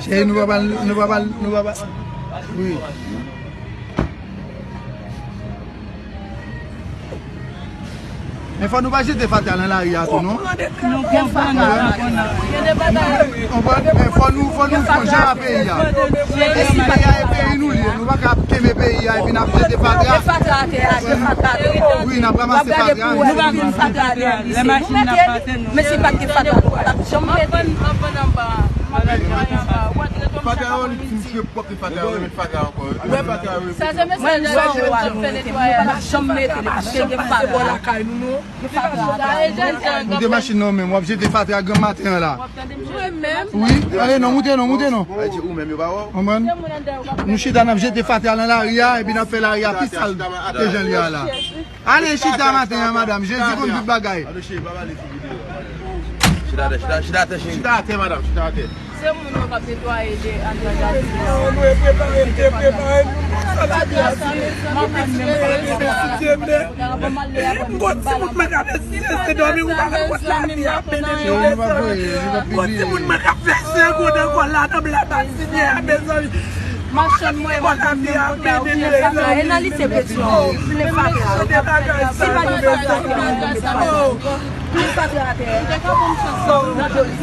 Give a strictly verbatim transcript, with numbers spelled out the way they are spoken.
Cheri, nou pa pral, nou pa pral, nou pa pral. Wi. Men fò nou pa jete fatra nan lari a tou, non. Nou konprann, nou konprann. Konprann? Men fò nou, fò nou fè jan a peyi a. Peyi a e peyi nou li ye. Nou pa ka ap kenbe peyi a epi n ap jete fatra. Wi, n ap ranmase fatra. Nou pa vin fatra. Lè machin nan pase, nou. Men si pa t gen fatra, nou pa t ap janm mete. Fatra yo, li fin fre pwòp, li fatra yo, li fatra ankò. Li fatra yo. Mwen, m sou yo a nou mete, nou pa janm mete li, paske gen fatra. Gen fatra. Moute machin nan menm, w ap jete fatra granm maten an la. Wi, ale non, moute non, moute non. Konprann? Nou chita, n ap jete fatra nan lari a, epi n ap fè lari a pi sal ke jan l ye a la. Ale chita maten an, madanm. Jezi konn tout bagay. Chita atè, chita, chita atè, cheri. Chita atè, madanm, chita atè. Se moun yo k ap netwaye de anndan jaden an. Nou prepare, nou prepare, nou prepare. M gon ti moun mwen ka fè silans, se dòmi, ou pa wè kot lavi a mennen nou, mezanmi. M gon ti moun mwen ka fè sen kou nan kò l la, nan bla basinye a, mezanmi. Machann mwen, mwen menm, mwen ka oubyen sa, e nan lise Petyon, plen fatra. Si pa gen fatra, plen fatra atè. Nan joli.